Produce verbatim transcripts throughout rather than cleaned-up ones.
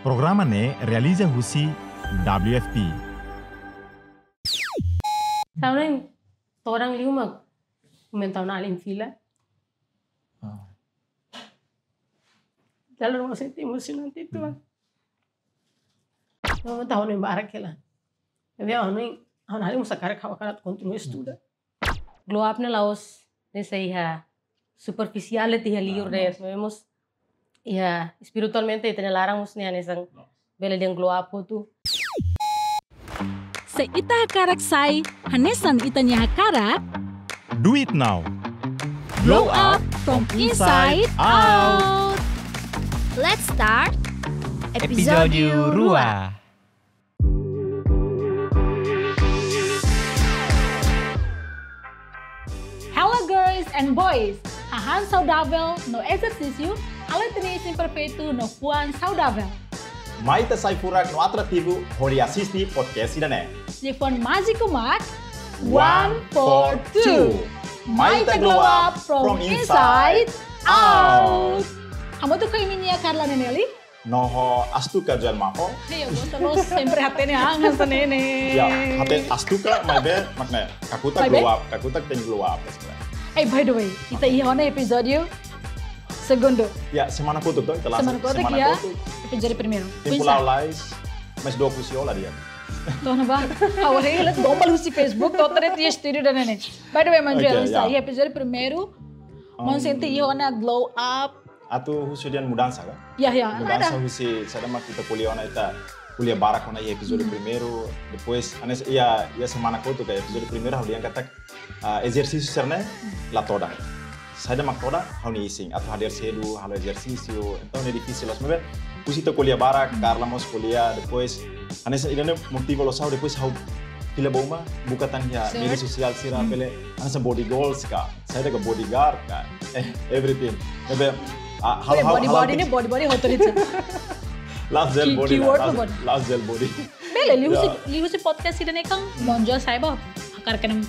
Programa ne'e realiza husi W F P. Sabe, todan liu mak komentar na alin fila. Ah. Dalam rumah saya emosionante itu, Bang. Mama tahu nih barak ya lah. Tapi aku nih, aku hari masa karak, aku karak kontinua estuda. Glow up ne'e la'ós de'it iha superfisiál, de'it iha liur de'it. Mós iha espiritualmente ita-nia laran mós ne'e hanesan bele dehan glow up hotu. Se ita hakarak sai hanesan ita-nia hakarak, do it now. Glow up from inside out. Let's start. Epizódiu rua. Hello girls and boys, hahán saudavel no ezersísiu halo ita-nia isin perfeitu no fuan saudavel. Mai ita sai furak no atrativu hodi asiste podcast ida-ne'e. Liafuan májiku mak one four two. Mai ita glow up from inside out. Hamutuk ho imi-nia Carla Neneli. No ho Astuka Joel Mafo. Hei, eu gosto los sempre hatene an hanesan ne'e. Ya, hatene Astuka, maibé, mak ne'e, kakutak glow up, kakutak tenke glow up, sebenarnya. Eh, by the way, ita iha ona epizódiu segundu. Ya, semana kotuk toh, ita lansa semana kotuk, semana kotuk. Epizódiu primeiru. Tempu la'o lais, mas dua kusi ola dia. Toh na ba, awal ini lihat gombal husi Facebook, toh tadi di studio dan ini. By the way, Manjuel, oke, ya. Iha epizódiu primeiru, maun sente iha ona glow up. Atu husu dehan mudansa ka? Ya, ya. Mudansa husi, saida mak ita ko'alia ona, ita ko'alia barak ona iha epizódiu primeiru, depois, hanesan, iha, iha semana kotuk ka epizódiu primeiru, ha'u dehan katak, ah, ezersísiu sira-ne'e la todan. Saida mak todan, ha'u-nia isin, atu hadeer sedu, halo ezersísiu, entaun ne'e difisil loos, maibé, husi ita ko'alia barak, Carla mós ko'alia, depois, hanesan ida-ne'e motiva loos ha'u, depois ha'u fila ba uma, buka tan iha média sosiál sira, bele, hanesan body goals ka, saida ka bodyguard ka, eh, everything. Maibé, ah, halo, halo, body, halo, body ne'e, body, body, hotu de'it. Last gel body lah, last gel body. Bele, liuhusi, liuhusi podcast ida-ne'e kan, Manjuel sai ba, hakarak kena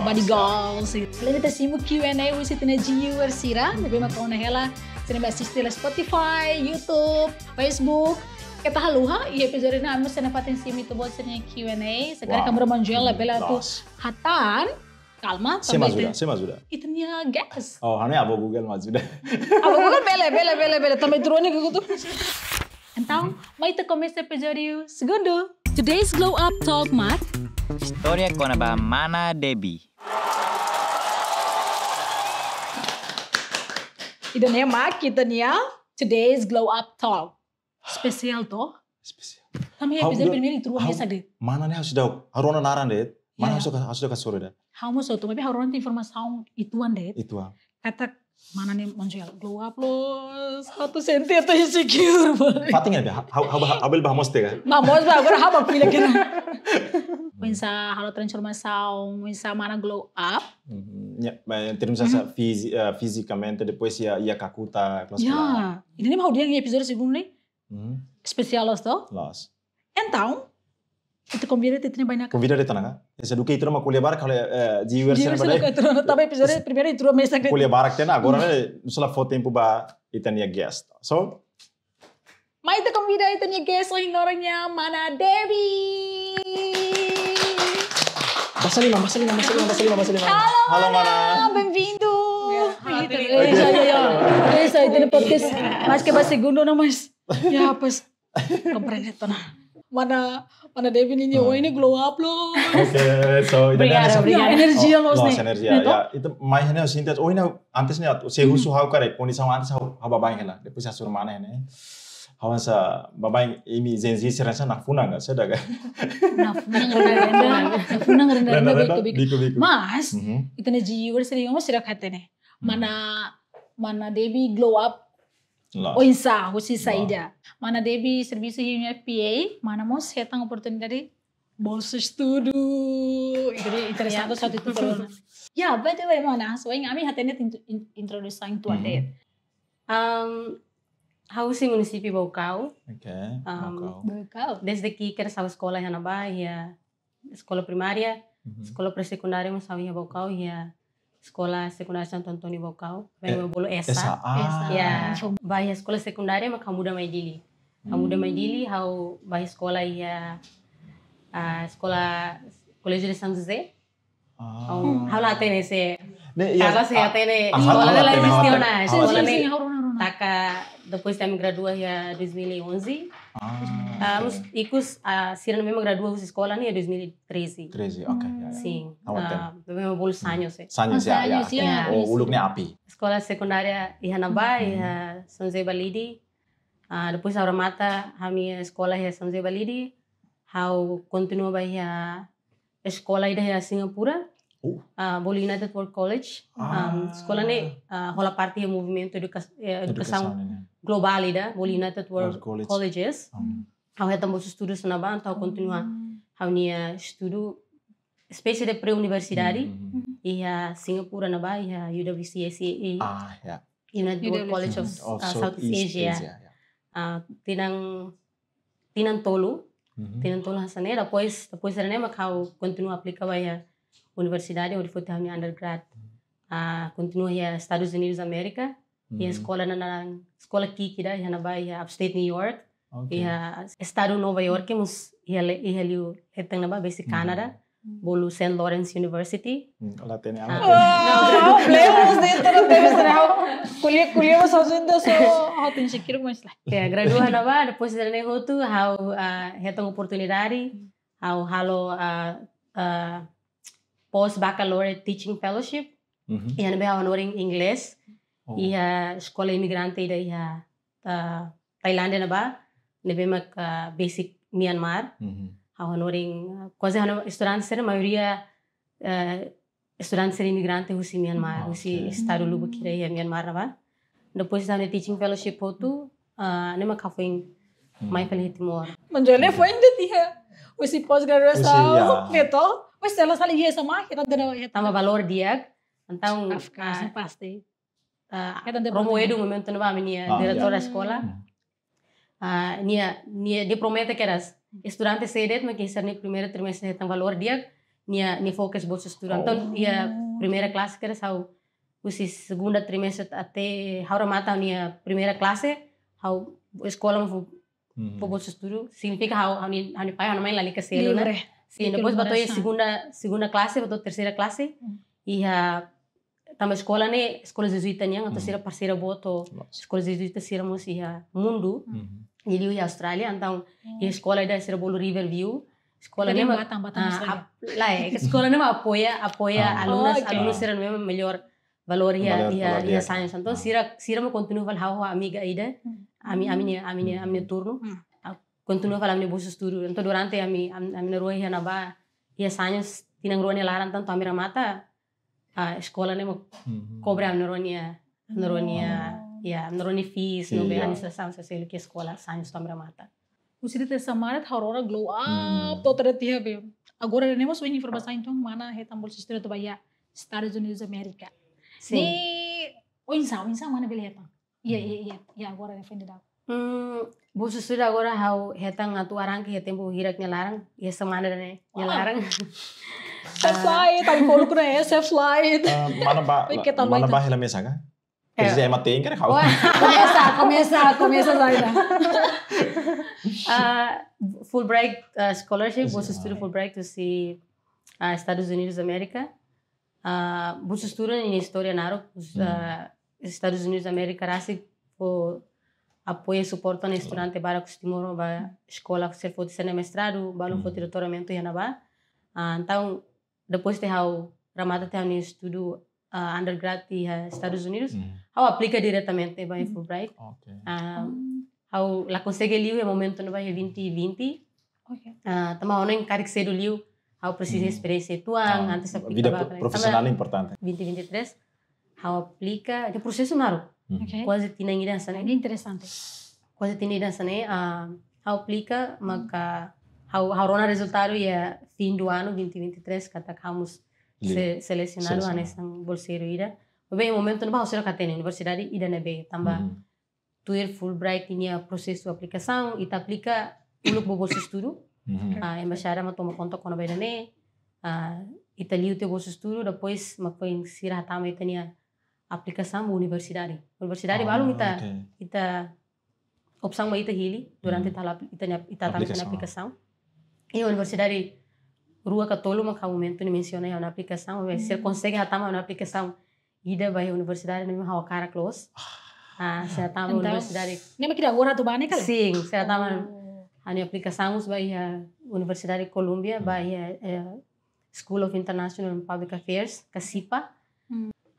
body goals. Loos, ya. Além de simu Q and A husi ita-nia viewer sira, ne'ebé mak ona hela, sira-ne'ebé asiste iha Spotify, YouTube, Facebook. Keta haluha, iha epizódiu ne'e ami sei nafatin simu ita-boot sira-nia Q and A. Sekarang kamu Manjuel labele atu hatán. Kalma, sé mak ajuda, sé mak ajuda? Ita-nia guest. Oh, ha'u-nia avó Google mak ajuda. Avó Google bele, bele, bele, bele. Tanba ita rua ne'e Google tuh. Entaun, mai ita komesa epizódiu segundu. Today's Glow Up Talk mak istória kona-ba Mana Debbie. Ida-ne'e mak ita-nia Today's Glow Up Talk. Espesiál toh? Espesiál. Tanba epizódiu primeiru ita rua mesak de'it. Mana ne'e ha'u seidauk, ha'u rona naran de'it. Mana ha'u seidauk, ha'u seidauk hasoru de'it. Ha'u mós hotu, maibé ha'u rona tiha informasaun uitoan de'it. Uitoan. Katak mana ne'e Manjuel glow up loos, ha'u atu sente atu insecure. Fatin ya, ha'u, ha'u, ha'u, ha'u bele ba mós tega. Ba mós ba, agora ha'u ba pilih kena. Oinsá halo transformasaun, oinsá mana glow up. Mhm. Ya, mas em termos asa fisi-, eh, fizikamente, depois iha, iha kakutak, kelas. Ya, ida-ne'e mak ha'u dehan iha epizódiu segundu ne'e. Mhm. Espesiál loos toh? Loos. Entaun, ita konvida ita-nia bainaka. Konvida de'it ona ka? Esa duké ita rua mak ko'alia barak, kalau, eh, viewer sira mak de'it. Tanba epizódiu primeiru ita rua mesak de'it. Ko'alia barak tiha ona, agora ne'e, nusá la fó tempu ba ita-nia guest. So, mai ita konvida ita-nia guest ohin loron nian, Mana Debbie. Basa liman, basa liman, basa liman, basa liman, basa liman. Halo, Mana. Bem-vindo. Ya, halo, Ita-, Ita-, eh, ya, ya, ya. Eh, sa, ita-nia podcast. Maske ba segundu ona, mas. Ya, pas. Komprende tiha ona. Mana, Mana Debbie ninia oin ne'e glow up loos. Oke, so, ita Obrigada, ne'e obrigada. Ya, enerjia loos ne'e. Loos enerjia, ne'e toh? Ya. Ita mai ne'e ha'u sente, ohin ne'e, antes ne'e atu, se husu ha'u karik, kondisaun antes ha'u, ha'u baibain hela. Depois hasoru mana ne'e. Ha'u hanesan baibain imi Gen Z sira hanesan nakfunan ka, saida ka? Nakfunan renda-renda, nakfunan renda-renda, renda-renda, biku-biku. Biku-biku. Mas, ita-nia viewer sira mós seidauk hatene. Mana, Mana Debbie glow up. Loos. Oinsá, husi saida. Mana Debbie servisu iha U N F P A, mana mós hetan oportunidade bolsa estudu. Entaun, interesante, ya, satu itu corona. Ya, by the way, Mana, so, ami hatene ita in-, in-, introdusaun uitoan de'it. Am, ha'u husi munisípiu Baucau. Oke, am, Baucau. Baucau. Desde ki'ik ha'u eskola iha ne'ebá, iha eskola primária, eskola pré-sekundária mós ha'u iha Baucau, iha Eskola Sekundária Santo António Baucau, eh, bolu ESA. ESA, ah. Ya, ba iha eskola sekundária mak ha'u muda mai Dili. Ha'u muda mai Dili, ha'u bá eskola iha, ah, eskola Colégio de São José. Ah. Ha'u, ha'u la hatene se, Ne'e, ya, kaza se ah, hatene, ah, eskola ha'u la ne'e la hatene, eziste ha'u la ona, hatene. Sin, eskola sin, ne'e sin, ha'u rona, rona. Taka, depois de ami gradua iha dois mil e onze. Ah, Ah, oke. mós ikus, ah, sira ne'ebé mak gradua husi eskola ne'e iha dois mil e treze. Treze, oke, ya, ya. Sin. Ha'u hatene. Ah, ne'ebé mak bolu São José. São José, ya, São ya. José, ya. Oh, uluk ne'e Api. Eskola sekundária iha ne'ebá, Mhm. iha São José Balide. Ah, depois ha'u remata ha'u-nia eskola iha São José Balide, ha'u kontinua bá iha eskola ida iha Singapura. Oh. Ah, bolu United World College. Ah. Um, eskola ne'e, ah, hola parte iha movimentu eduka-, eh, edukasaun Edukasaun ne'e. globál ida, bolu United World World College. Colleges. Hmm. Ha'u hetan bolsa estudu iha ne'ebá, entaun ha'u kontinua ha'u-nia estudu, espésie de pré-universidade, Hmm, hmm, hmm. iha Singapura ne'ebá, iha U W C S A A, Ah, ya. United World U W C S A. College of, Of ah, Southeast Asia. Ya. Ah, tinan, tinan tolu, Mhm. tinan tolu hanesan ne'e, depois, depois sira-ne'e mak ha'u kontinua aplika bá iha universidade, hodi foti ha'u-nia undergrad. Ah, kontinua iha Estados Unidos Amérika, iha Mhm. eskola naran, eskola ki'ik ida, iha ne'ebá, iha upstate New York, Oke. iha estadu Nova York, mós iha le-, iha liu leten ne'ebá, besik Mhm. Kanadá, bolu Saint Lawrence University. Hmm, la hatene, Ah. la Oh, hatene. problema de todo tempo, será? Kuliah, kuliah, mas aos ainda só, ha'u tenke kira mais lá. Ya, gradua iha ne'ebá, depois de ne'e hotu, ha'u, ah, hetan oportunidade, ha'u halo, ah, ah, post baccalaureate teaching fellowship, Mhm. iha ne'ebé ha'u hanorin inglés, Oh. iha eskola imigrante ida iha, ah, Tailándia ne'ebá, ne'ebé mak, ah, besik Myanmar. Mhm. Ha'u hanorin, ah, kuaze ha'u-nia estudante sira, maioria, eh, estudante sira imigrante husi Myanmar, Oke. husi estadu lubuk ida iha Myanmar ne'ebá. Depois ha'u-nia teaching fellowship hotu, ah, ne'e mak ha'u foin mai fali Timor. Mas já lhe foi ainda tinha. Husi pós-graduasaun, Husi, ya. ne'e to? Mas ela sala iha sama, kita dana, ya. Tanba valór di'ak, entaun, Of course, ah, pasti. ah, Kita dana Romo bertemu. Edu momentu ne'ebá ami-nia Ah, diretór ya. eskola. Hmm. Ah, nia, nia, nia promete kedas estudante sé de'it mak sira-nia primeira trimestre hetan valór di'ak, nia, nia fó kedas bolsa estudu. Entaun, Oh. iha primeira klase kedas ha'u, husi segunda trimestre até ha'u remata nia primeira klase, ha'u eskola mak fó, Mhm. fó bolsa estudu, signifika ha'u, ha'u-nia, ha'u-nia pai, ha'u-nia mãe lalika selu ona. Livre. Sin, Livre depois bá to'o iha coração. segunda, segunda klase, bá to'o terseira klase, Hmm. iha, tanba eskola ne'e, eskola jezuíta nian, entaun Hmm. sira parseira boot ho Loos. eskola jezuíta sira mós iha mundu, Mhm. iha liu iha Austrália, entaun, iha eskola ida sira bolu Riverview, eskola Jadi ne'e mak, batang, batang ah, Austrália. ap-, lae, eskola ne'e mak apoia, apoia Ah, alunas, oke. alunus sira ne'ebé melhor valór iha, Valór, iha, valór iha di'ak. sains. Entaun, Ah. sira, sira mak kontinua fali ha'u ho amiga ida, Hmm. ami, ami-nia, ami-nia, Hmm. ami-nia turnu. Hmm. Ah, kontinua fali ami-nia bolsa estudu. Entaun, durante ami, ami, ami na'in-rua iha ne'ebá, iha sains, tinan rua nia laran, tantu ami remata, ah, eskola ne'e mak Mhm. kobre ami na'in-rua nia, ami na'in-rua nia, Oh. ya, ami na'in-rua nia fees, Iya. no be, administrasaun sosiál ke eskola, sains tu ami remata. Husi ida te samarat, ha'u rona glow up, Hmm. to'o ida tiha be. Agora ne'e mós foin informasaun, entaun, mana hetan bolsa estudu atu bá iha Estados Unidos Amérika. Sin. Ne'e, oinsá, oinsá mana bele hetan? Iya, iya, iya, iya, agora ne'e foin dadauk. Hmm, bolsa estudu agora ha'u hetan atu arranka iha tempu hirak nia laran, iha semana ida-ne'e nia Wow. laran. Safe flight, tadi kalau kuna safe flight. Ah, mana bá, Oi, kita mana lupa. bá hela mesa ka? Eh. Quer dizer, é uma técnica, kau. Wah, Komesa, komesa, komesa saida. ah, Fulbright, ah, scholarship, Sim, bolsa estudu ah. Fulbright husi, ah, Estados Unidos Amérika. Ah, bolsa estudu nia istória naruk, Hmm. ah, Estados Unidos Amérika rasik fó apoiu, suporta ona estudante barak husi Timor bá eskola, sira foti sira-nia mestradu, balun Hmm. foti doutoramentu iha ne'ebá. Ah, entaun, depois de ha'u remata tiha ha'u-nia estudu, ah, undergrad iha Estados Unidos, Hmm. ha'u aplika diretamente bá iha Hmm. Fulbright. Oke. Ah, ha'u la konsege liu iha momentu ne'ebá iha vinte vinte. Oke. Ah, tanba ha'u hanoin karik sedu liu, ha'u presiza Hmm. esperiénsia uitoan, Ah, antes de vida aplika pro-, bá. profissional é importante. Tanba vinte vinte e três, ha'u aplika, iha prosesu naruk. Hmm. Oke. Kuaze tinan ida hanesan ne'e. Ini interesante. Kuaze tinan ida hanesan ne'e, ah, ha'u aplika, maka ha'u, ha'u rona rezultadu iha fim do ano vinte vinte e três, katak ha'u mós Liu. se-, selesionadu Selesionadu. hanesan bolseiru ida. Maibé, momentu ne'ebá ha'u seidauk hatene universidade ida ne'ebé, tanba Hmm. tuir Fulbright nia prosesu aplikasaun, ita aplika uluk ba bolsa estudu, Mhm. ah, embaixada mak toma konta kona-ba ida-ne'e, ah, ita liu tiha bolsa estudu, depois mak foin sira hatama ita-nia aplikasaun ba universidade. Universidade Ah, balun ita, oke. ita opsaun ba ita hili durante ita halo apli-, ita-nia, ita tama iha aplikasaun. Aplikasaun. Iha universidade rua ka tolu mak ha'u momentu ne'e mensiona iha ha'u-nia aplikasaun, maibé sira konsege hatama ha'u-nia aplikasaun ida ba iha universidade ne'ebé ha'u hakarak loos. Ah, sira hatama universidade. Ne'e mak ida agora atu bá ne'e ka lae? Sin, sira hatama ha'u-nia aplikasaun mós ba iha Universidade Columbia, ba iha, eh, School of International and Public Affairs, ka SIPA.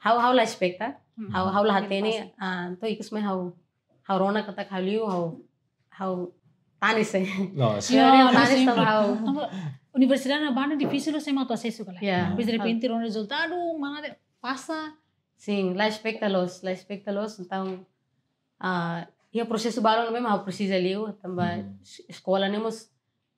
Ha'u, ha'u la espekta, ha'u, ha'u la hatene, ah, entaun ikus mai ha'u, ha'u rona katak ha'u liu, ha'u, ha'u tanis, eh. No, sin. Ha'u tanis, sin, tanba ha'u. Tanba universidade ne'ebá ne'e difisil loos ema atu asesu ka lae. Ya. Depois derrepente rona rezultadu, mana de'it pasa. Sin, la espekta loos, la espekta loos, entaun, ah, iha prosesu balun ne'ebé mak ha'u presiza liu, tanba es-, eskola ne'e mós,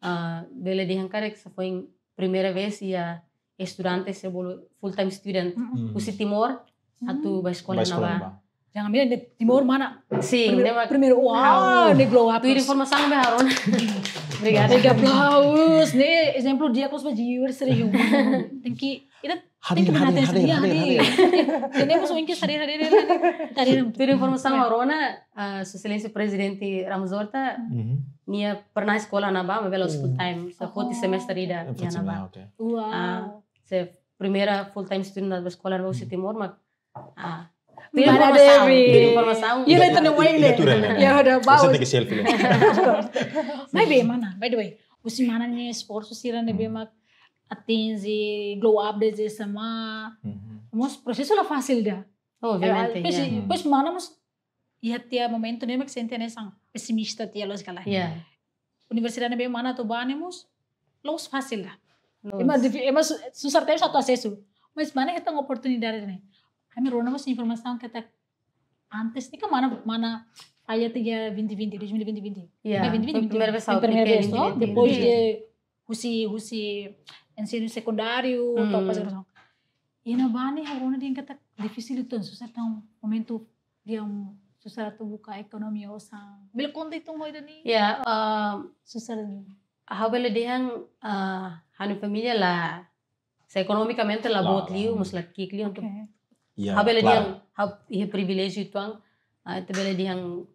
ah, bele dehan karik ida foin primeira vez iha estudante sira bolu full time student husi Timor atu bá eskola ne'ebá. Jangan bilang di Timor mana? Sin, primeiru, ne'e mak primeiru, wah, ha'u, ne'e glow up. Tuir informasaun ne'ebé ha'u rona. Obrigada. Mega aplausos, ne'e ezemplu di'ak loos ba viewers sira. Tenke, ita tenke hadere, hadere, hadere, hadere. Tenemos un que hadere, hadere, hadere. Tuir informasaun ha'u rona, ah, Sua Exelénsia Prezidente Ramos Horta, nia pernah eskola ne'ebá, maibé la'ós full time, só foti semestre ida, iha ne'ebá. Oke. Wow. Ah, sira primeira full time student ba eskola ne'ebá husi Timor, mak, ah, tuir informasaun, tuir informasaun. Ida, ida, ida, ida, ida, ida. Ya, udah, bagus. Maibé mana, by the way, husi mana nia esforsu sira ne'ebé mak atinje glow up desde S M A. Mós prosesu la fasil ida. Obviamente, ya. Pois, pois mana mós iha tiha momentu ne'e mak sente hanesan pesimista tiha loos ka lae. Ya. Universidade ne'ebé mana atu bá ne'e mós la'ós fasil ida. La'ós. Ema difi-, ema su-, susar tebes atu asesu. Mas mana hetan oportunidade ne'e. Ami rona mós informasaun katak antes ne'e kan mana, mana falla tiha vinte vinte, dois mil e vinte, vinte. Ya. Ne'e vinte vinte, foin primeira vez, primeira vez, vinte vinte. Depois de husi, husi ensinu sekundáriu, to'o pós-graduasaun. Iha ne'ebá ne'e ha'u rona dehan katak difisil uitoan, susar uitoan momentu dehan susar atu buka ekonomia osan. Bele konta uitoan ho ida-ne'e? Ya, ah, susar. Ha'u bele dehan, ah, ha'u-nia família la, se ekonomikamente la boot liu, mós la ki'ik liu, entaun. Oke. Ya, ha'u bele dehan, ha'u iha priviléjiu uitoan, ah, ita bele dehan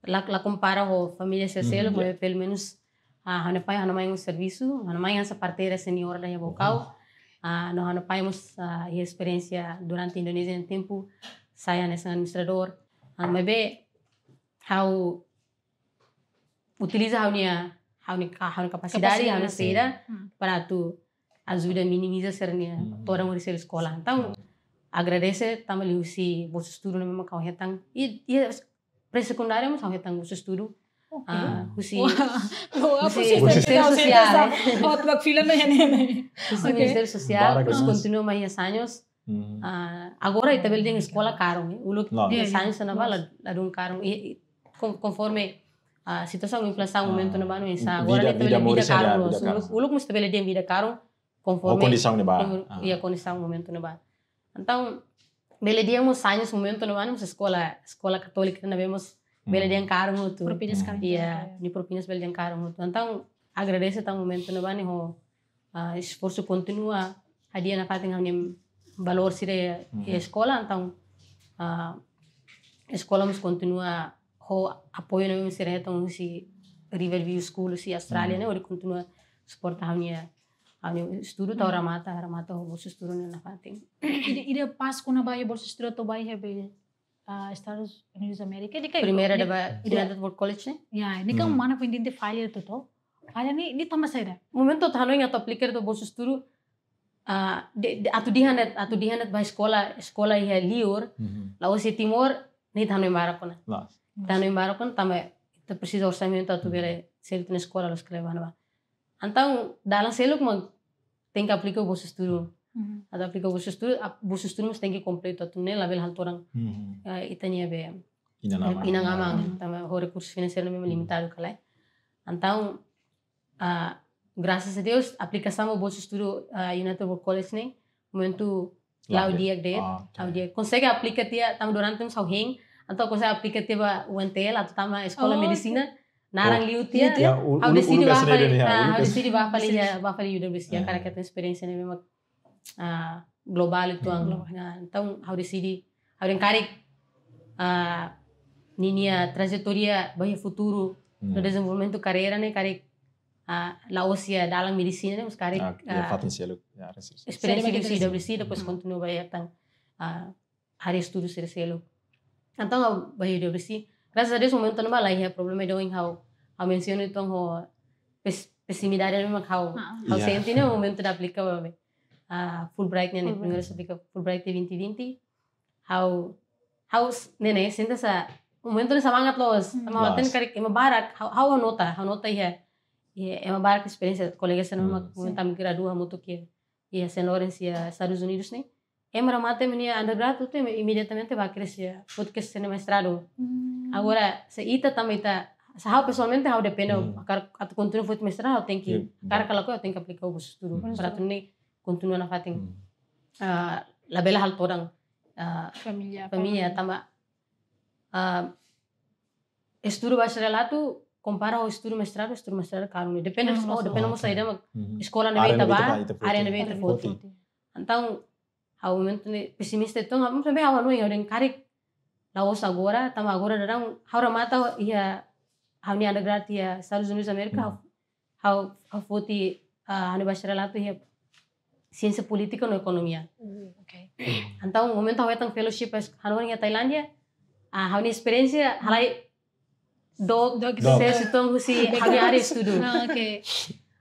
la, la kompara ho família sira seluk, maibé pelumenus, ah, ha'u-nia pai, ha'u-nia mãe mós servisu, ha'u-nia mãe hanesan parteira senior da iha Baucau. Ah, no ha'u-nia pai mós, ah, iha esperiénsia durante Indonézia nia tempu, sai hanesan administradór. Ah, maibé ha'u utiliza ha'u-nia, ha'u-nia ka-, ha'u-nia kapasidade, ha'u-nia saida, para atu ajuda minimiza sira-nia todan hodi selu eskola. Entaun, agradese tanba liuhusi bolsa estudu ne'ebé mak ha'u hetan. I, i pré-sekundária mós ha'u hetan bolsa estudu. Oke. Ah, husi, husi Ministériu Sosiál, eh. Husi Ministériu Sosiál, terus kontinua mai hanesan. Ah, agora ita bele dehan eskola karun, eh. Uluk hanesan ne'ebá la, ladún karun. I, i, kon-, konforme, ah, situasaun inflasaun momentu ne'ebá, hanesan agora ita bele dehan vida karun, vida karun. Uluk, uluk mós ita bele dehan vida karun, konforme kondisaun ne'ebá. Iha kondisaun momentu ne'ebá. Entaun, bele dehan mós hanesan momentu ne'ebá, mós eskola, eskola katólika ne'ebé mós bele dehan karun hotu. Propinas karun. Iya, nia propinas bele dehan karun hotu. Entaun, agradese tan momentu ne'ebá ne'e ho, ah, esforsu kontinua hadi'a nafatin ha'u-nia valór sira iha eskola, entaun, ah, eskola mós kontinua ho apoiu ne'ebé sira hetan husi Riverview School husi Austrália ne'e, hodi kontinua suporta ha'u-nia, ha'u-nia estudu to'o remata, remata ho bolsa estudu ne'e nafatin. Ida, ida pas kona-ba iha bolsa estudu atu bá iha be, ah, Estadus Unidus Amérika, ida karik? Primeira ida ba United World College ne'e? Ya, ne'e kan mana foin dehan falla hotu. Falla ne'e, ne'e tanba saida? Momentu atu hanoin atu aplika atu bolsa estudu, ah, de, de, atu dehan de'it, atu dehan de'it ba eskola, eskola iha liur, la'ós iha Timor, ne'e ita hanoin barak ona. Ita hanoin barak ona, tanba ita presiza orsamentu atu bele selu ita-nia eskola loos ka lae ba ne'ebá. Entaun, dalan seluk mak tenke aplika bolsa estudu. Atu aplika bolsa estudu, ap-, bolsa estudu mós tenke kompletu, atu nune'e labele halo todan, eh, ita-nia be inan-aman. Inan-aman, tanba ho rekursu finanseiru ne'ebé limitadu ka lae. Entaun, ah, grasas a Deus, aplikasaun ba bolsa estudu, ah, United World College ne'e momentu la'o di'ak de'it, la'o di'ak. Konsege aplika tiha, tanba durante mós ha'u hein, entaun konsege aplika tiha ba U N T L, atu tama eskola medisina, naran liu tiha. Ya, u-, ha'u deside bá fali, ha'u deside bá fali iha, bá fali U W C, hakarak hetan esperiénsia ne'ebé mak, ah, globál uitoan. Nah, entaun ha'u deside, ha'u dehan karik, ah, ninia trajetória ba iha futuru no dezenvolvimentu karreira ne'e karik, ah, la'ós iha dalan medisina ne'e, mas karik, ah, iha fatin seluk, iha área seluk. Esperiénsia di C W C, depois kontinua ba iha tan, ah, área estudu sira seluk. Entaun ha'u ba iha U W C, graças a Deus momentu ne'ebá la iha problema ida ohin ha'u, ha'u mensiona uitoan ho pes-, pesimidade ne'ebé mak ha'u, ha'u sente ne'e momentu ida aplika ba, ah, Fulbright ne'e, primeiru aplika Fulbright de vinte vinte. Ha'u, ha'u s-, ne'e ne'e, sente sa, momentu ne'e semangat loos, tanba ha'u hatene karik ema barak, ha'u, ha'u nota, ha'u nota iha, iha ema barak esperiénsia, kolega sira ne'ebé mak momentu ami gradua hamutuk iha, iha Saint Lawrence iha Estadus Unidus ne'e. Ema remata ema nia undergrad hotu ema imediatamente bá kres iha, foti kres sira-nia mestradu. Agora, se ita tanba ita, se ha'u pesoalmente ha'u depende, hakarak atu kontinua foti mestradu, ha'u tenke, hakarak ka lakohi ha'u tenke aplika bolsa estudu. Para atu nune'e kontinua nafatin. Ah, labele halo todan, ah, família, família tanba, ah, estudu bacharelatu kompara ho estudu mestradu, estudu mestradu karun. Depende, depende mós saida mak eskola ne'ebé ita bá, área ne'ebé ita foti. Entaun, ha'u momentu ne'e pesimista uitoan, ha'u momentu ne'e ha'u hanoin ha'u dehan karik la'ós agora, tanba agora daudaun ha'u remata iha ha'u-nia undergrad iha Estadus Unidus Amérika, ha'u, ha'u, ha'u foti, ah, ha'u-nia bacharelatu iha siénsia polítika no ekonomia. Entaun momentu ha'u hetan fellowship es-, hanorin iha Tailándia, ah, ha'u-nia esperiénsia halai dook, dook, ses uitoan husi ha'u-nia área estudu. Ah, oke.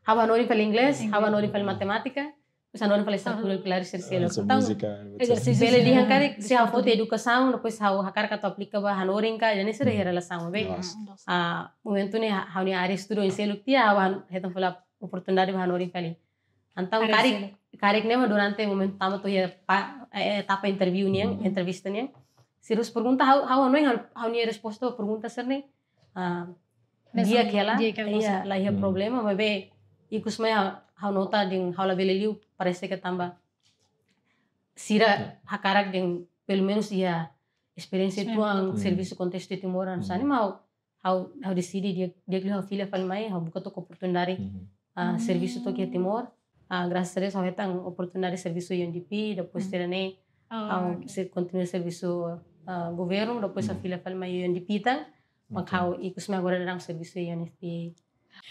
Ha'u hanorin fali inglés, ha'u hanorin fali matemátika, depois hanorin fali estrakurikulares sira seluk. Entaun, múzika, ezersísiu, bele dehan karik, se ha'u foti edukasaun, depois ha'u hakarak atu aplika ba hanorin ka, ida-ne'e sira iha relasaun, be. Ah, momentu ne'e ha-, ha'u-nia área estudu oin seluk tiha, ha'u han-, hetan fali oportunidade ba hanorin fali. Entaun karik, karik ne'e mak durante momentu tama to'o iha pa-, eh, etapa interview nian, entrevista nian. Sira husu pergunta ha'u, ha'u hanoin ha'u, ha'u-nia resposta ba pergunta sira-ne'e, ah, di'ak hela, di'ak hela, la iha problema, maibé ikus mai ha'u, ha'u nota dehan ha'u labele liu, parese ke tanba sira hakarak dehan pelumenus iha esperiénsia uitoan servisu kontestu Timor, anu sani mau ha'u, ha'u deside di'ak, di'ak liu ha'u fila fali mai, ha'u buka took oportunidade, ah, servisu took iha Timor. Ah, graças a Deus ha'u hetan oportunidade servisu iha U N D P, depois sira-ne'e ha'u sei kontinua servisu, ah, governu, depois ha'u fila fali mai U N D P tan, mak ha'u ikus mai agora daudaun servisu iha U N F P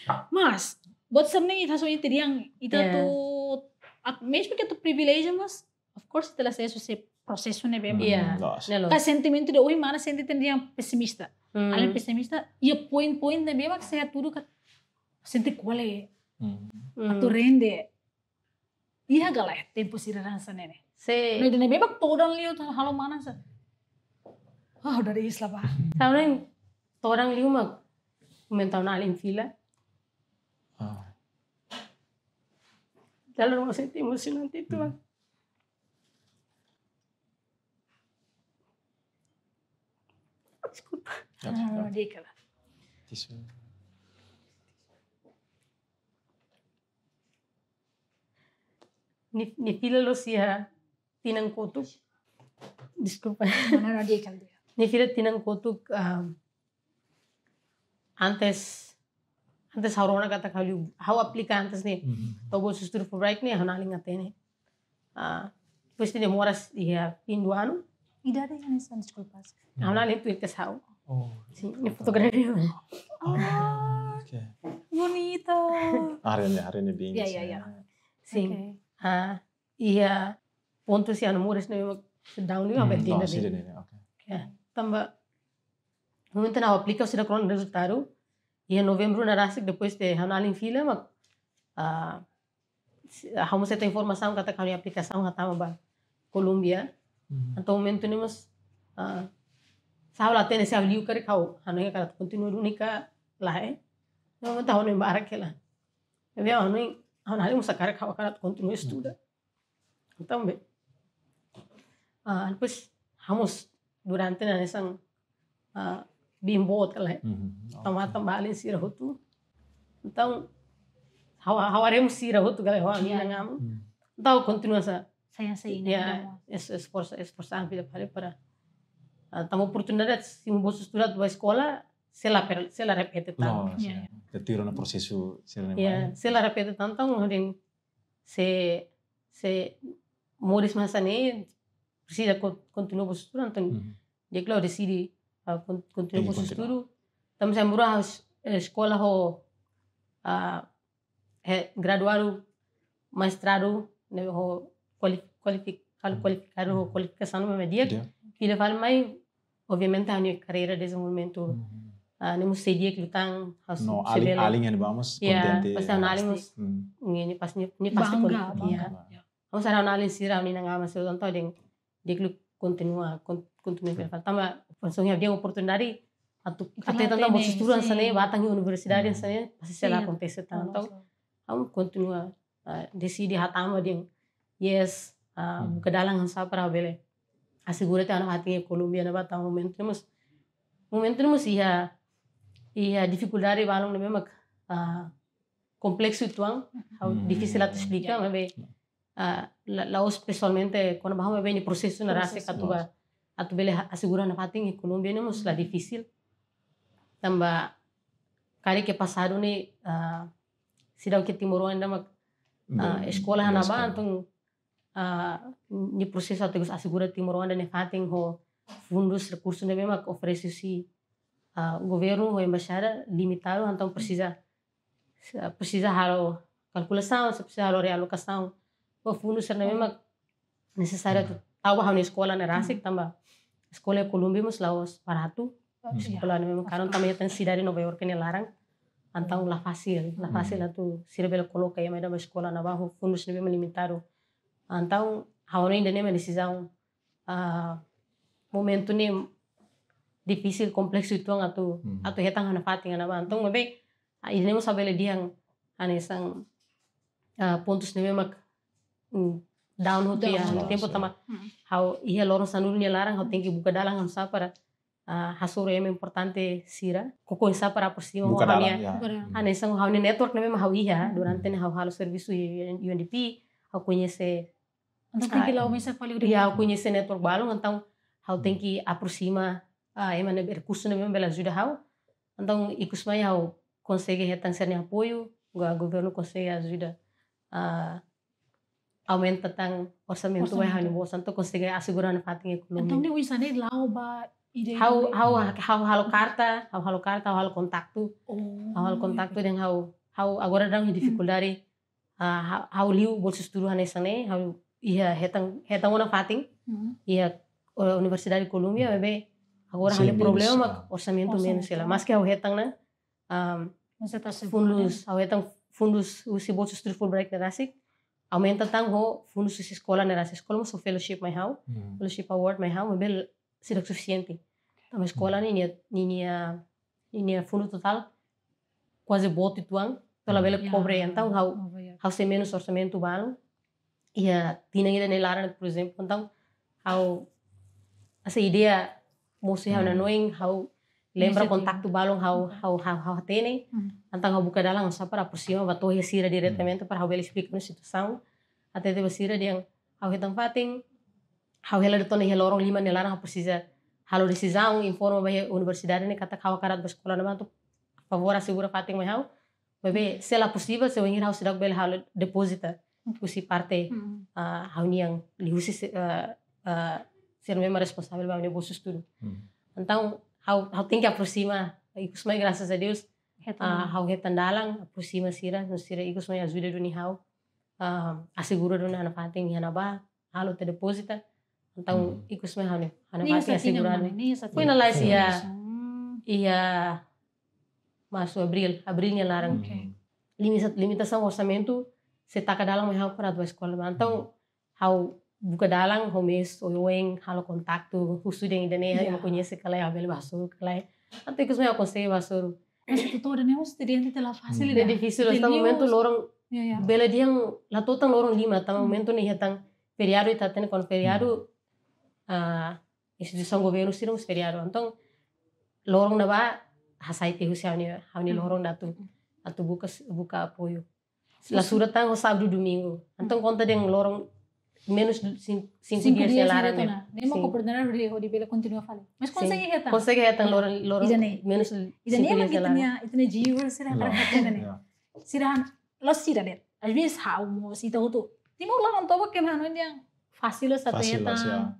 A. Mas, buat sira-ne'e ita so ita dehan, ita atu, at-, mesmu ke atu priviléjiu, mas of course, ita la asesu husi prosesu ne'ebé mak. Ne'e loos. Ka sentimentu ida ohin mana sente ita dehan pesimista. Alin pesimista, iha poin-poin ne'ebé mak sei hatudu ka sente kole. Atu rende. Iha ka lae tempu sira hanesan ne'e. Sei. No ida ne'ebé mak todan liu tan halo mana sa. Ah, dari isla ba. Ha'u hanoin todan liu mak momentu ha'u-nia alin fila. Ah. Dalam rumah sakit emosionante itu. Deskulpa. Ah, di'ak hela. Tisu. Nia, nia fila loos iha tinan kotuk. Deskulpa. Mana na di'ak hela dia. Nia fila tinan kotuk, ah, antes, antes ha'u rona katak ha'u liu, ha'u aplika antes ne'e. To'o bolsa estudu Fulbright ne'e, ha'u-nia alin hatene. Ah, depois nia moras iha fim do ano. Idade hanesan, deskulpa. Ha'u-nia alin tuir kedas ha'u. Oh. Sin, nia fotografia. Ah, oke. Bonita. Área ne'e, área ne'e bem. Ya, ya, ya. Sin. Oke. Ah, iha pontu sira-nia moras ne'e memang sedang dulu sampai down, tidak sih, deh. Oke. Ya, tanba momentu ha'u aplika seidauk rona rezultadu. Iha novembru ne'e rasik depois de ha'u-nia alin fila mak, ah, si-, ha'u mós hetan informasaun katak ha'u-nia aplikasaun hatama ba Kolómbia. Entaun momentu ne'e mós, ah, se ha'u la hatene se ha'u liu karik ha'u hanoin hakarak kontinua duni ka lae. Momentu ha'u hanoin barak hela. Maibé ha'u hanoin, ha'u-nia alin mós hakarak ha'u hakarak kontinua estuda. Entaun be. Ah, depois ha'u mós durante ne'e hanesan, ah, bimbot kala. Tanba, tanba alin sira hotu. Entaun ha'u, ha'u haree mós sira hotu kala, ha'u mina ngam. Entaun kontinua sa. Saya sei ina. Ya, es-, esforsa, esforsa fila fali para, ah, tanba oportunidade simu bolsa estuda ba eskola, sei la per-, sei la repete tan. Ya, ya. Ita tuir ona prosesu sira-ne'e mai. Ya, sei la repete tan, entaun ha'u dehan se, se moris hanesan ne'e, presiza ko-, kontinua bolsa estuda, entaun di'ak liu ha'u deside, ah, kon-, kontinua Tenke bolsa kontinua. estudu. Tanba se muru ha'u es-, eh, eskola ho, ah, he graduadu mestradu ne'e ho kualif-, kualifik-, halo Hmm. kualifikadu ho kualifikasaun ne'ebé di'ak. Di'ak. Fila fali mai, obviamente, ha'u-nia karreira dezenvolvimentu, Hmm. ah, ne'e mós sei di'ak liután, ha'u No, sei alin, bele. alin yang vamos, Ya, kontente. pasti ha'u-nia alin mós, Hmm. ne'e, ne'e pasti, ne'e, ne'e pasti Bangga, konten-, bangga. ya. Bangga. Ha'u sara ha'u-nia alin sira, ha'u-nia inan-aman sira, entaun dehan, di'ak liu kontinua, kon-, kontinua Hmm. fila fali. Tanba, langsung iha dehan oportunidade, atu, Ita atu la hetan tan hatene, bolsa estudu hanesan ne'e, sin. ba tan iha universidade Sin. hanesan ne'e, pasti sei la Sin. akontese tan. Loos, Entaun, loos. ha'u kontinua, ah, deside hatama dehan, yes, ah, Hmm. buka dalan hanesan para bele asegura tiha ha'u-nia fatin iha Kolómbia ne'ebá tan momentu ne'e mós, momentu ne'e mós iha, iha difikuldade balun ne'ebé mak, ah, kompleksu uitoan, ha'u Hmm. difisil atu esplika, Ya, ya. maibé, ah, la-, la'ós pesoalmente kona-ba ha'u, maibé nia prosesu ne'e rasik Prosesu. atu ba, atu bele ha-, asegura ha'u-nia fatin iha Kolómbia ne'e mós la Hmm. difisil. Tanba karik iha pasadu ne'e, ah, seidauk iha timoroan ida mak, ah, Hmm, eskola iha ne'ebá, eskola. entaun, ah, nia prosesu atu asegura timoroan ida-ne'e fatin ho fundus, rekursu ne'ebé mak oferese husi, ah, governu ho embaixada limitadu, entaun presiza, presiza halo kalkulasaun, se presiza halo realokasaun ba fundus sira ne'ebé mak nesesáriu atu Hmm. tau ba ha'u-nia eskola ne'e rasik Hmm. tanba eskola iha Kolómbia mós la'ós baratu. Hmm. Eskola ne'ebé mak karun tanba iha tan sidade Nova York nia laran. Entaun la fasil, la Hmm. fasil atu sira bele koloka ema ida ba eskola ne'ebá ho fundus ne'ebé mak limitadu. Entaun ha'u hanoin ida-ne'e mak desizaun, ah, momentu ne'e difisil, kompleksu uitoan atu, Hmm. atu hetan ha'u-nia fatin iha ne'ebá. Entaun maibé, ah, ida-ne'e mós ha'u bele dehan hanesan, ah, pontus ne'ebé mak, mm, down hotu Down. iha Loos, tempu ya. tanba Hmm. ha'u iha loron sanulu nia laran ha'u tenke buka dalan hanesan para, ah, hasoru ema importante sira, koko hanesan para aproxima Buka ho dalan, ha'u-nia, ya. Buka dalan. Hmm. hanesan ha'u-nia network ne'ebé mak ha'u iha, Hmm. durante ne'e ha'u halo servisu iha U N D P, ha'u koñese Entaun, Ah, tenke la'o mesak fali udah. ya, ha'u koñese network balun, entaun ha'u Hmm. tenke aproxima, ah, ema ne'ebé, rekursu ne'ebé bele ajuda ha'u. Entaun ikus mai ha'u konsege hetan sira-nia apoiu, go-, governu konsege ajuda, ah, aumenta tan orsamentu ba Orsamentu. ha'u-nia bolsa, entaun konsege asegura ha'u-nia fatin iha Kolómbia. Entaun ne'e oinsá ne'e la'o ba ida Ha'u, ida ha'u, ha'u halo karta, ha'u halo karta, ha'u halo kontaktu. Oh, Ha'u halo kontaktu oke. dehan ha'u, ha'u agora daudaun iha Hmm. difikuldade, ah, ha-, ha'u liu bolsa estudu hanesan ne'e, ha'u iha hetan, hetan ona fatin, Hmm. iha, eh, Universidade Kolómbia, maibé agora Sei ha'u-nia menus, problema ah. orsamentu Orsamentu. menus hela. Maski ha'u hetan ona, ah, Mas ita se fundus, bulan. ha'u hetan fundus husi bolsa estudu Fulbright ne'e rasik, aumenta tan ho fundus husi eskola ne'e rasik. Eskola mós fó fellowship mai ha'u, Hmm. fellowship award mai ha'u, maibé seidauk sufisiente. Tanba eskola Hmm. ninia, ninia, ninia fundu totál kuaze boot uitoan, entaun labele Hmm. kobre, Ya, entaun ha'u, oh, ya. ha'u sei menus orsamentu balun. Iha tinan ida-ne'e laran, por ezemplu, entaun ha'u, hanesan ideia mosu iha ha'u-nia Hmm. hanoin, ha'u lembra Inisiativa. kontaktu balun ha'u, Hmm. ha'u, ha'u, ha'u hatene, Hmm. entaun ha'u buka dalan hanesan para aproxima ba to'o iha sira diretamente Hmm. para ha'u bele esplika ha'u-nia situasaun, hatete ba sira dehan ha'u hetan fatin, ha'u hela de'it ona iha loron lima nia laran ha'u presiza halo desizaun, informa ba iha universidade ne'e katak ha'u hakarak ba eskola ne'ebá, entaun favór asegura fatin mai ha'u. Maibé se la posivel, se wainhira ha'u seidauk bele halo depózita husi parte, Hmm. ah, ha'u-nian liuhusi se-, ah, ah, sira ne'ebé mak responsavel ba ha'u-nia bolsa estudu. Hmm. Entaun ha'u, ha'u tenke aproxima, ikus mai, grasas a Deus, Hetan. ah, ha'u hetan dalan, aproxima sira, no sira ikus mai ajuda duni ha'u, ah, asegura duni ha'u-nia fatin iha ne'ebá, halo tiha depózita. Entaun Hmm. ikus mai ha'u-nia, ha'u-nia Nia fatin sá tinan aseguradu. mana? Nia sá Foin tinan. lalais Foin iha, lalais. Hmm. iha marsu, abríl, abríl nia laran. Oke. Hmm. Limita-, limitasaun orsamentu sei taka dalan mai ha'u para atu ba eskola. Entaun Hmm. ha'u buka dalan, ho mesak oioin, halo kontaktu, husu dehan ida-ne'e, Ya. ema koñese ka lae, ha'u bele ba hasoru ka lae. Entaun ikus mai ha'u konsege ba hasoru. Mas ita to'o ida-ne'e mós ita dehan ita la fasil Hmm. ida. Ne'e difisil, Ita tanba liu momentu loron, Ya, ya. bele dehan la to'o tan loron lima, tanba Hmm. momentu ne'e iha tan feriadu, ita hatene kuandu feriadu, Hmm. ah, instituisaun governu sira mós feriadu. Entaun loron ne'ebá hasai tiha husi ha'u-nia, ha'u-nia Hmm. loron atu, Hmm. atu buka s-, buka apoiu. La Husu- surat tan ho sábadu domingu. Entaun Hmm. konta dehan loron menus du-, sin-, sinku Sinku dias dias nia laran ne'e. Ne'e mak Sin. oportunidade hodi, hodi bele kontinua fali. Mas Sin. konsege hetan? Konsege hetan Ya. loron, loron Ida-ne'e. menus Sin. Ida-ne'e sinku mak dias nia ita-nia, laran. ita-nia viewers sira Ya. hakarak hatene ne'e. Ya. Sira han, la'ós sira de'it. Às vezes ha'u mós, ita hotu. Timor laran toba ke mano yang fasil sa Fasil hetan. sa.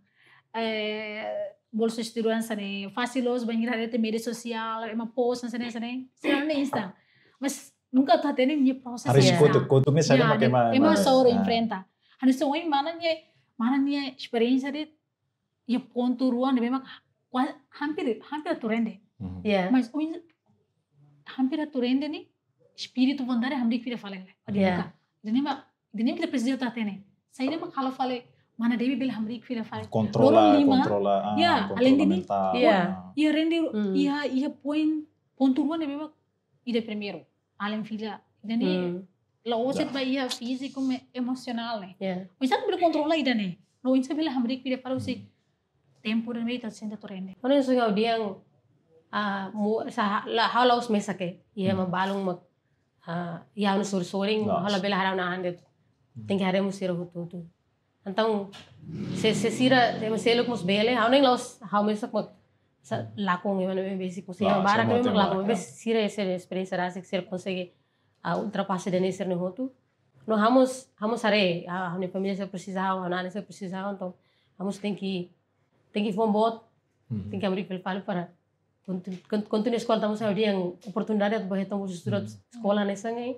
Eh, bolsa estudu hanesan ne'e fasil loos, bainhira haree iha media sosiál, ema post hanesan ne'e, hanesan ne'e, sira ne'e Insta. Mas nunka atu hatene nia prosesu. Haree Insta. Kotuk, kotuk ne'e saida Ya, mak ema, ema sofre, ah, enfrenta. Hanesan ohin mana nia, mana nia esperiénsia de'it, iha pontu rua ne'ebé mak kua-, hampir, hampir atu rende. Mhm. Ya. Mas ohin hampir atu rende ne'e, espíritu, vontade hamriik fila fali. Ya. Ida-ne'e mak, ida-ne'e mak ita presiza atu hatene. Saida mak halo fali, mana Debbie bele hamriik fila fali. Kontrola, Loron lima. kontrola, ah, Ya, kontrola além de mentál, Ya. ah. Iha rende, Hmm. iha, iha poin, pontu rua ne'ebé mak ida primeiru. Além fila, ida-ne'e, Hmm. la'ós Ya. de'it ba iha fíziku, mas emosionál ne'e. Ya. Oinsá bele kontrola ida-ne'e? No oinsá bele hamriik fila fali husi Hmm. tempu ne'ebé ita sente atu rende? Ha'u-nia sonhu ha'u dehan, ah, mu-, sa-, la, ha'u la'ós mesak iha Hmm. ema balun mak, ah, iha ha'u-nia sorin-sorin, Loos. ha'u labele haree ha'u-nia an de'it. Hmm. Tenke haree mós sira hotu-hotu. Entaun, se, se sira, se ema seluk mós bele, ha'u ne'e la'ós, ha'u mesak mak, sa-, lakon ema ne'ebé besik, mós ema Loos, barak ema ne'ebé mak hotu-hotu, lakon, ya. mas sira, sira esperiénsia rasik, sira konsege, ah, ultrapasa ida-ne'e sira-nia hotu. No ha'u mós, ha'u mós haree, ah, ha'u-nia família sira presiza ha'u, ha'u-nia an sira presiza ha'u, entaun ha'u mós tenke, tenke fó boot, Mhm. tenke hamriik fila fali para kontu-, kon-, kontinua eskola, tanba ha'u dehan oportunidade atu bá hetan bolsa estudu, Hmm. eskola hanesan ne'e,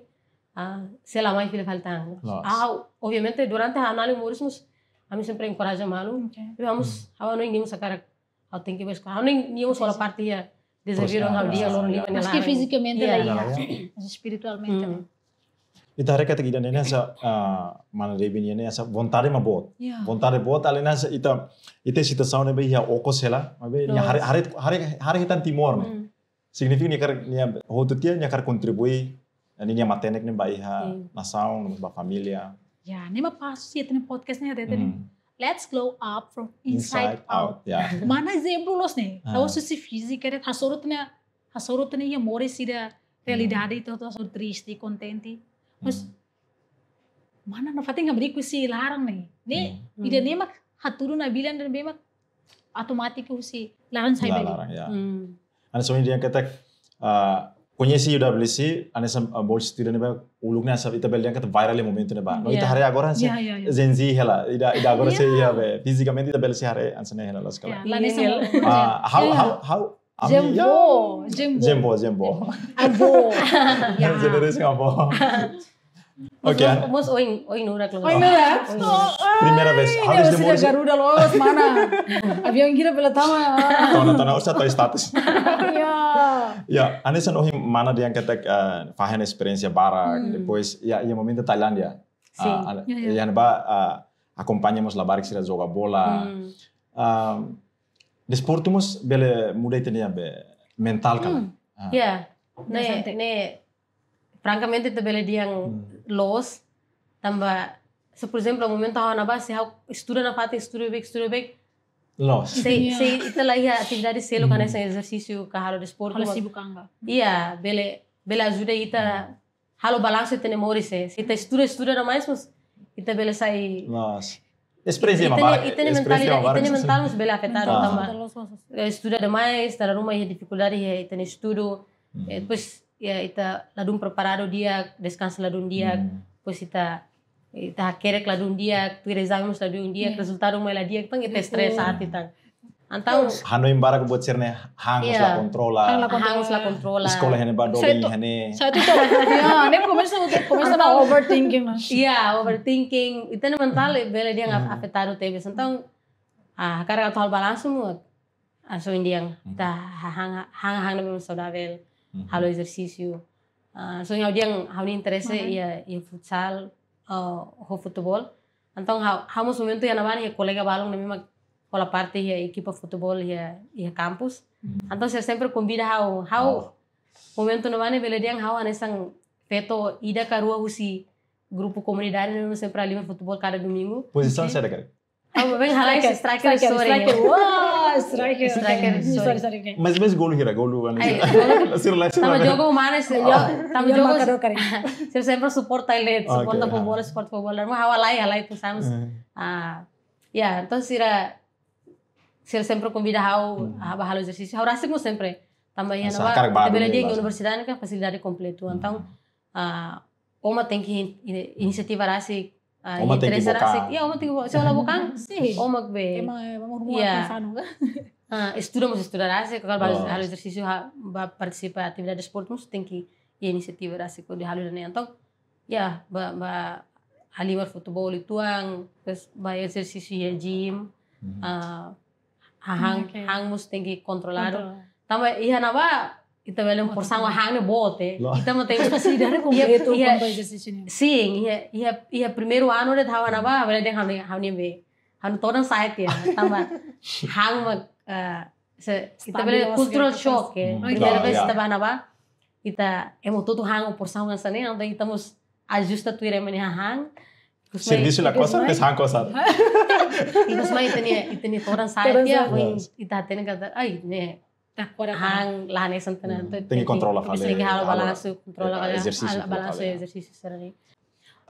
ah, sei la mai fila fali tan. Loos. Ah, obviamente, durante ha'u-nia an moris mós, ami sempre enkoraja malu. Oke. Tapi ha'u mós, ha'u hanoin nia mós hakarak, ha'u tenke bá eskola. Ha'u hanoin nia mós hola parte iha dezafiu Terus, ha'u ah, dehan ah, loron ah. lima nia Maski laran. fizikamente Iya. la Iya, iha, iya. mas espiritualmente Hmm. ne'e. Ita haree katak ida-ne'e hanesan, ah, mana Debbie nian hanesan vontade mak boot. Ya. Vontade boot, além hanesan ita, ita situasaun ne'ebé iha okos hela, maibé nia Loos. haree, haree, haree, haree hetan Timor, ne'e. Hmm. Signifika nia hakarak, nia hotu tiha, nia hakarak kontribui, nia matenek ne'e ba iha Sin. nasaun, ba família. Ya, ne'e mak pasu sira iha podcast ne'e hatete ne'e. Hmm. Let's glow up from inside out. Ya. Mana ezemplu loos ne'e. Ah. La'ós husi fíziku, hasoru tiha ona, hasoru tiha ona iha moris ida realidade, ita hasoru triste, kontente. Mas Hmm. mana nafatin hamriik husi laran ne'e. Ne'e, Hmm. ida-ne'e mak hatudu nabilan ne'ebé mak automátiku husi laran sai La, beli. laran, ya. Hmm. Hanesan ohin dehan katak, ah, koñese U W C, hanesan, ah, bolsa estudu ne'ebá uluk ne'e hanesan ita bele dehan katak viral iha momentu ne'ebá. No ita Ya. haree agora hanesan Ya, ya, ya. Gen Z hela, ida, ida agora Ya. sei iha be, fizikamente ita bele sei haree hanesan ne'e hela loos kala. Ya, la hanesan Iya, mau. iya. Ah, ha'u, Ya. ha'u, ha'u, ami, Jembo, ya. jembo. Jembo, jembo. Abo. Ya. Generasi abo. Mas, Oke. mas, mas ohin, ohin nurak loos. Ohin nurak? Ohin Oh, nurak. Primeira vez. ai, Habis dia de sudah moris. Garuda loos, mana? Aviaun kira bele tama. Tona, tona, usa toy status. Ya. Ya, hanesan ohin mana dehan katak, eh, fahe ona esperiénsia barak, Hmm. depois, ya, iha momentu Tailándia. Sin. Ah, ah, Ya, ya. ya, ba, ah, akompaña mós labarik sira joga bola. Hmm. Ah, desportu mós bele muda ita-nia be mentál kan. Hmm. Ah. Ya, ne'e, Interesante. ne'e, frankamente ita bele dehan Hmm. loos, tanba, se por ezemplu, momentu ha'u iha ne'ebá, se ha'u estuda nafatin, estuda bek, estuda bek, Loos. se, Ya. se ita la iha atividade seluk, Hmm. hanesan ezersisu ka halo desportu, Halo mas, sibuk anga. ya, bele, bele ajuda ita halo balansu ita-nia moris, eh. Se ita estuda, estuda demais, mas ita bele sai Loos. Esperiénsia ita-nia, barak, ita-nia esperiénsia mentalidade, barak. ita-nia mentál mós bele afetadu, Ah. tanba, Loos, loos, loos. eh, estuda demais, ita la ruma iha difikuldade iha ita-nia estudu, Hmm. eh, depois, ya, ita ladún preparadu di'ak, deskansadu di'ak, Hmm. depois ita, ita hakerek ladún di'ak, tuir ezame mós ladún di'ak, Ya. rezultadu mai la di'ak, entaun ita Betul. estresa aat ita. Entaun, Hanoin barak buat sira-ne'e han mós Ya. la kontrola. Han la han mós la kontrola. Eskola iha ne'ebá, Sai doben to-, iha ne'e. sai to-, ya, ne'e komesa, komesa na overthinking, no? Ya, overthinking. Ita-nia mentál bele dehan af-, afetadu tebes. Entaun, ah, hakarak atu halo balansu mós. Ah, so indian, ita hahán, hahán, hahán ne'ebé saudavel, halo ezersísiu. Ah, so ha'u dehan ha'u-nia interese iha, iha futsal, ah, ho futeból. Entaun ha'u, ha'u mós momentu iha ne'ebá ne'e iha kolega balun ne'ebé mak hola parte iha ekipa futeból iha, iha kampus. Entaun sira sempre konvida ha'u, ha'u momentu ne'ebá ne'e bele dehan ha'u hanesan feto ida ka rua husi grupu komunidade ne'ebé sempre halimar futeból kada domingu. Pozisaun saida karik? Ha'u bem halai striker, striker, sorry. Wah, striker. Striker, Oke. sorry. Sorry, sorry, oke. Mas, mas golu hira, golu kan. Ai, golu. Sira la, sira Tama la. Jogo mana sih? Ya, Tama ya, Jogo. Marcador karik. Sira sempre suporta ele, Oke, suporta ha. Futeból, suporta Futeból. Mas ha'u halai, halai tu samus. Ah, ya, entaun sira, sira sempre konvida ha'u, ah, bá halo ezersísiu. Ha'u rasik mós sempre. Tanba iha ne'ebá, ita bele dehan universidade ne'e kan fasilidade kompletu. Entaun, ah, ó mak tenke in-, ini-, inisiativa rasik, ah, interese rasik. Ó mak tenke book an. Ya, ó mak tenke book an. Sin. Ó mak be. Ema, ema rumah kan. Ah, estuda mós estuda rasik, kalau ba halo ezersísiu, ha, ba partisipa atividade desportu mós tenke iha inisiativa rasik hodi halo ida-ne'e. Entaun, ya, ba, ba halimar futeból uitoan, terus ba ezersísiu iha gym, ah, hahán, han mós tenke kontroladu. Tanba iha ne'ebá, ita bele porsaun hahán ne'e boot, eh. Ita mós tenke fasilidade kompletu iha, ba ezersísiu ne'e. Sin, iha, iha, iha primeiru anu de'it ha'u iha ne'ebá, bele dehan ha'u-nia, ha'u-nia be. Ha'u todan sa'e tiha, tanba han mak, eh, se, ita bele cultural shock, eh. Primeiru vez ita ba ne'ebá, ita ema hotu-hotu han porsaun hanesan ne'e, entaun ita mós ajusta tuir ema nia hahán. Servisu la kosar, mas han kosar. Ikus mai ita-nia, ita-nia todan sa'e tiha, ita hatene katak, ai, ne'e, han la hanesan tiha ona, tenke kontrola fali, tenke halo balansu, kontrola fali, ezersísiu, balansu, ezersísiu sira-ne'e.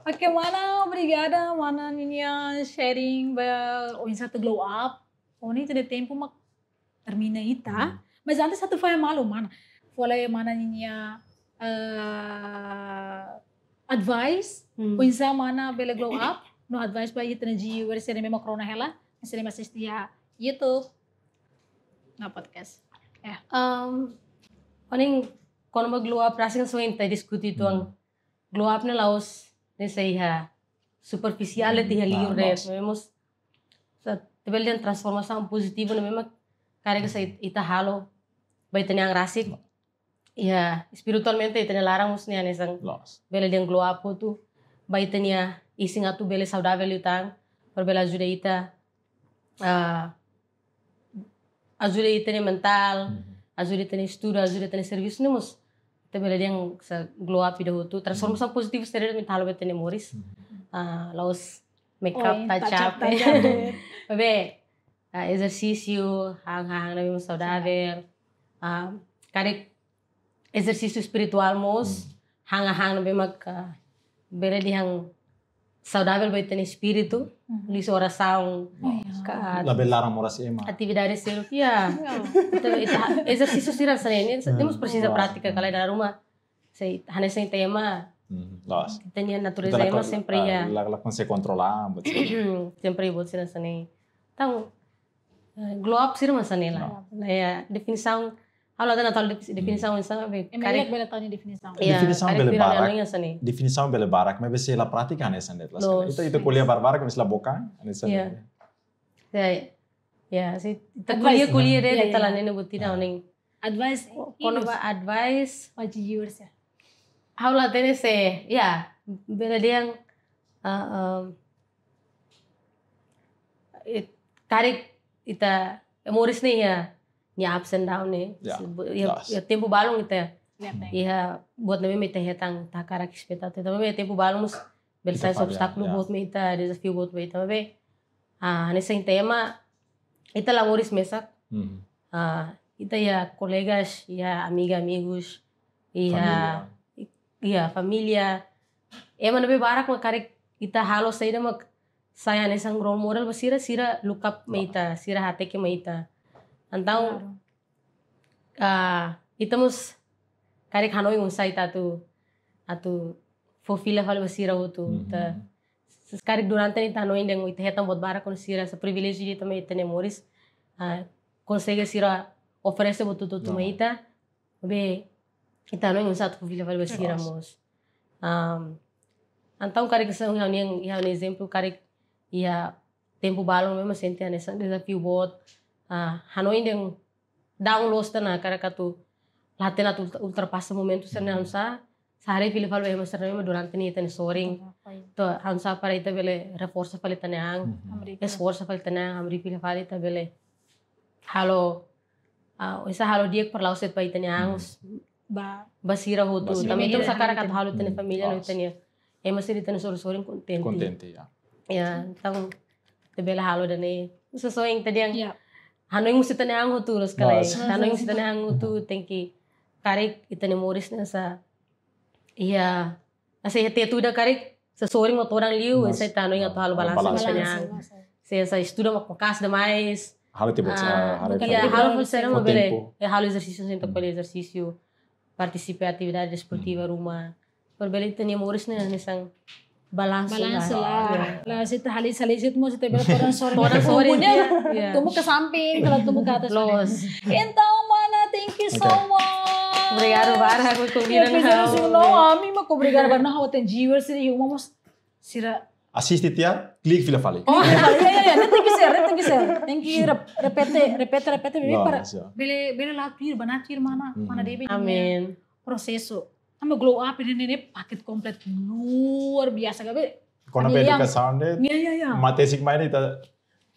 Oke, mana, obrigada, mana, ninia sharing ba oinsá atu glow up. Ohin ita-nia tempu mak termina ita. Mas antes atu fahe malu, mana. Fó lai mana ninia, eh, advice, oinsá mana bele glow up, no advice ba ita-nia G U sira ne'ebé mak rona hela, sira ne'ebé mak asiste iha YouTube, no podcast. Ya. Em, paling kona-ba glow up rasik kan sering ita diskuti uitoan. Glow up ne'e la'ós ne'e sai iha superfisiál de'it, iha liur de'it. Maibé mós sa, ita bele dehan transformasaun pozitivu ne'ebé mak karik sai ita halo ba ita-nia an rasik. Iha espiritualmente ita-nia laran mós ne'e hanesan. Bele dehan glow up hotu ba ita-nia isin atu bele saudavel liután, para bele ajuda ita, ah, ajuda ita-nia mentál, ajuda ita-nia estudu, ajuda ita-nia servisu, ne'e mós ita bele dehan sa glow up ida hotu, transformasaun pozitivu sira de'it mak ita halo ba ita-nia moris. Ah, la'ós make up, touch up, touch up. Maibé, ah, ezersísiu, han, han, han ne'ebé mak saudavel. Ah, karik ezersísiu espirituál mós, han, han, han ne'ebé mak, ah, bele dehan saudavel ba ita-nia espíritu, liuhusi orasaun, ka labele laran moras ema. Atividade seluk, ya. Ita, ita, ezersísiu sira hanesan ne'e, ne'e mós presiza prátika, kalau iha ruma, se hanesan ita ema, ita-nia natureza ema sempre, ah, ya, la, la konsege kontrola, buat sira. Sempre buat sira hanesan ne'e. Entaun, eh, glow up sira mak hanesan ne'e la. Nah, ya, definisaun, ha'u la hatene atu halo defi-, definisaun hanesan ne'e, karik bele tau nia definisaun. Ya, definisaun karik bele barak, definisaun bele barak, maibé se la pratika hanesan ne'e la. Loos. Ita, ita ko'alia barbarak, maibé se la book an hanesan ne'e. Ya, ya, se ita ko'alia, ko'alia de'it, ita la hatene buat ida, ne'e. Advice, kona-ba advice ba G U sira. Ha'u la hatene se, ya, bele dehan, ah, em, it-, karik ita moris ne'e iha nia ups and down ne'e. Ya, iha, iha tempu balun ita iha buat ne'ebé mak ita hetan, ita hakarak, espeta, tapi iha tempu balun mós bele sai obstákulu boot ba ita, dezafiu boot ba ita, maibé, ah, hanesan ita ema, ita la moris mesak. Ah, ita iha kolegas, iha amiga, amigus, iha, iha família. Ema ne'ebé barak mak karik ita halo saida mak sai hanesan role model ba sira, sira look up mai ita, sira hateke mai ita. Entaun, ah, ita mós karik hanoin oinsá ita atu, atu fó fila fali ba sira hotu. Ita, karik durante ne'e ita hanoin dehan ita hetan buat barak ho sira, hanesan priviléjiu ida mak ita-nia moris, ah, konsege sira oferese buat hotu-hotu mai ita. Maibé, ita hanoin oinsá atu fó fila fali ba sira mós. Am, entaun karik hanesan ha'u-nia, ha'u-nia ezemplu, karik iha tempu balun mak ema sente hanesan dezafiu boot. Ah, hanoin dehan down, loos tiha ona, karik atu la hatene atu ultra-, ultrapasa momentu sira-ne'e, oinsá, sa haree fila fali ba ema sira ne'ebé durante ne'e ita-nia sorin. Entaun oinsá para ita bele reforsa fali ita-nia an, esforsa fali ita-nia an, hamriik fila fali ita bele halo, ah, oinsá halo di'ak para la'ós de'it ba ita-nia an, ba, ba sira hotu. Tanba ita mós hakarak atu halo ita-nia família no ita-nia ema sira, ita-nia sorin-sorin kontente. Kontente, ya. Ya, entaun ita bele halo ida-ne'e. Hanesan ohin ita dehan, hanoin mós ita-nia an hotu, loos ka lae. Hanoin mós ita-nia an hotu, tenke, karik ita-nia moris ne'e hanesan, ya, hanesan iha tetu ida, karik hanesan sorin mak todan liu, hanesan ita hanoin atu halo balansu ba ita-nia an. Se hanesan estuda mak maka'as demais, halo tiha buat, ah, halo buat sira mak bele, ya, halo ezersísiu, se ita ko'alia ezersísiu, partisipa atividade desportiva ruma. Para bele ita-nia moris ne'e hanesan Balansu Balansu lah. Lah. Ya. Lah, se ita hali, se hali, se ita mós, se ita bele koran sorin. Koran sorin, ya, ya. Tumbuh ke samping, kalau tumbuh ke atas. Loos. Entaun, mana, thank you so Okay. much. Obrigadu barak, aku Ya, bilang episode hau. Sing no, ami mah obrigadu barak, no, ha'u-nia viewers sira, ha'u mós sira. Asiste tiha, klik fila fali. Oh, ya, ya, ya. Thank you, share, thank you, share. Thank you, rep-, repete, repete, repete, bele Loos, para, ya. bele, bele la tuir, benar tuir mana, Hmm. mana debe. Amin. Prosesu. Ami glow up ne'e, ne'e paket komplit luar biasa, gabe. Kona-ba Ami yang edukasaun de'it, Ya, ya, ya. mate sik mai ita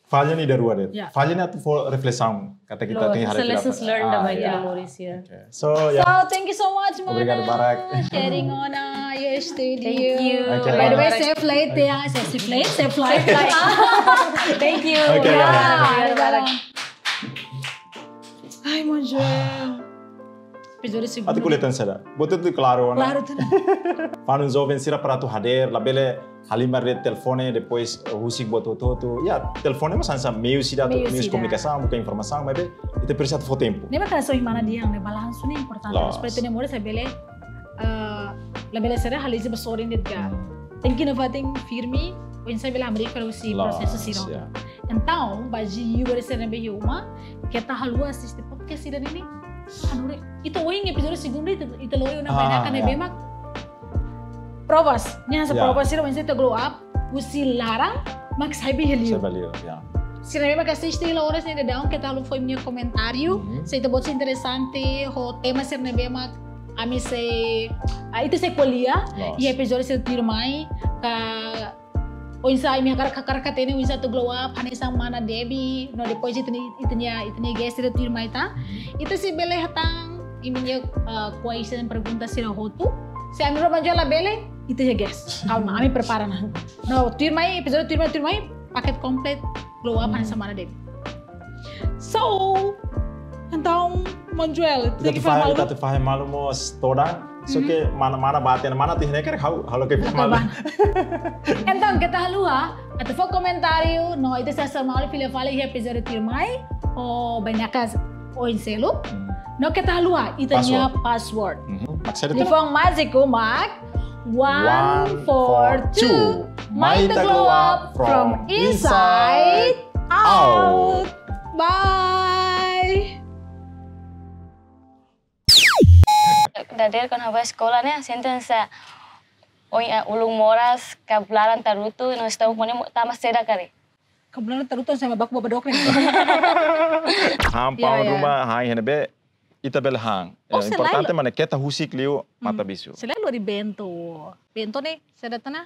falla ne'e ida rua de'it. Ya. Falla ne'e atu fó reflesaun, katak ita Loos, tenke ita haree lessons fila fali. Learned Ah, também, ya. ya, Maurício. Okay. So, ya. So, thank you so much, mana. Obrigadu barak. Sharing ona your studio. Thank you. Okay, By the way, barak. Safe flight, ya. Safe flight, safe flight. Thank you. Okay, Ya, obrigadu barak. Ai, Monjo. Episode segundu. Atu ko'alia tan saida. Buat hotu klaru ona. Klaru tan. Fanu joven sira para atu hadeer, labele halimar de'it telefone, depois, eh, husik buat hotu-hotu. Ya, telefone mós hanesan meius ida atu, Meius meius ida. Komunikasaun, buka informasaun, maibé ita presiza atu fó tempu. Ne'e mak hanesan mana dehan, ne'e balansu ne'e importante. Loos. Supaya ita-nia moris bele, eh, labele sira hali se besorin de'it ka. Hmm. Tenke iha fatin firme, oinsá bele hamriik husi Loos, prosesu sira. ya. Entaun, ba viewers sira ne'ebé iha uma, keta haluha asiste podcast ida-ne'e. Anu re, ita ohin episode segundu ita, ita lori ona Ah, bainaka ya. ne'ebé mak. Provas, ne'e hanesan Ya. provas sira, oinsá ita glow up, husi laran, mak sai ba iha liur. Sai ba liur, ya. Sira ne'ebé mak asiste hela oras ne'e daudaun keta haluha fó imi-nia komentáriu. Mhm. Se ita-boot sente interesante ho tema sira ne'ebé mak ami sei, ah, ita sei ko'alia. Loos. Iha episode sira tuirmai, ka oinsá imi hakarak, hakarak hatene oinsá atu glow up hanesan mana Debbie, no depois ita-nia, ita-nia, ita-nia guest sira tuirmai tan. Ita sei bele hatán imi-nia, ah, question, pergunta sira hotu. Se ami rua Monjo labele, ita iha guest. Kalma, ami prepara ona. No, tuirmai, episode tuirmai, tuirmai, paket komplit glow up Hmm. hanesan mana Debbie. So, entaun, Monjo, Ita atu fahe, ita atu fahe malu mós todan. So Mhm. ke mana, mana baten, mana tihne ker hau, halo ke Atu malu. ban. Entaun, keta haluha atu fó komentáriu, no ita sei hasoru malu fila fali iha episode tuirmai, ho bainaka oin seluk. Hmm. No keta haluha ita-nia password. Mhm. Mak saida tu? Telefone májiku mak one four two. Mai ita glow up from inside out. Bye. Dadeer kuandu ha'u bá eskola ne'e, sente hanesan, oin, eh, ulun moras, kabun laran tarutu, no estou kone mo tama seda kare. Kabun laran tarutu sama baku baba dokre. Han Ya, paun ya. Ruma, han iha ne'ebé, ita bele han. Oh, Eh, selalu. Importante mana keta husik liu matabixu. Selalu di bento. Bento ne'e, seda tana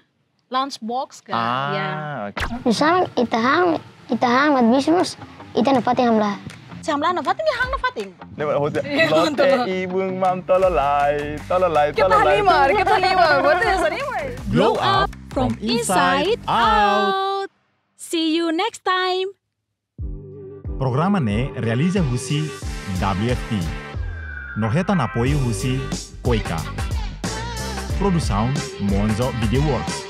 lunch box ka? Ya. Ah, oke. Misalnya ita han, ita han matabixu mós, ita nafatin hamlaha. Se hamlaha nafatin, ya han nafatin. Ne'e hotu. Iya, Lote betul. Ibun Mam Tololai, Tololai, Kita Tololai. Halimar, kita Halimar. Buat yang Halimar. Glow up from inside out. See you next time. Programa ne'e realiza husi W F P. No hetan apoiu husi Koika. Produsaun Monzo Video Works.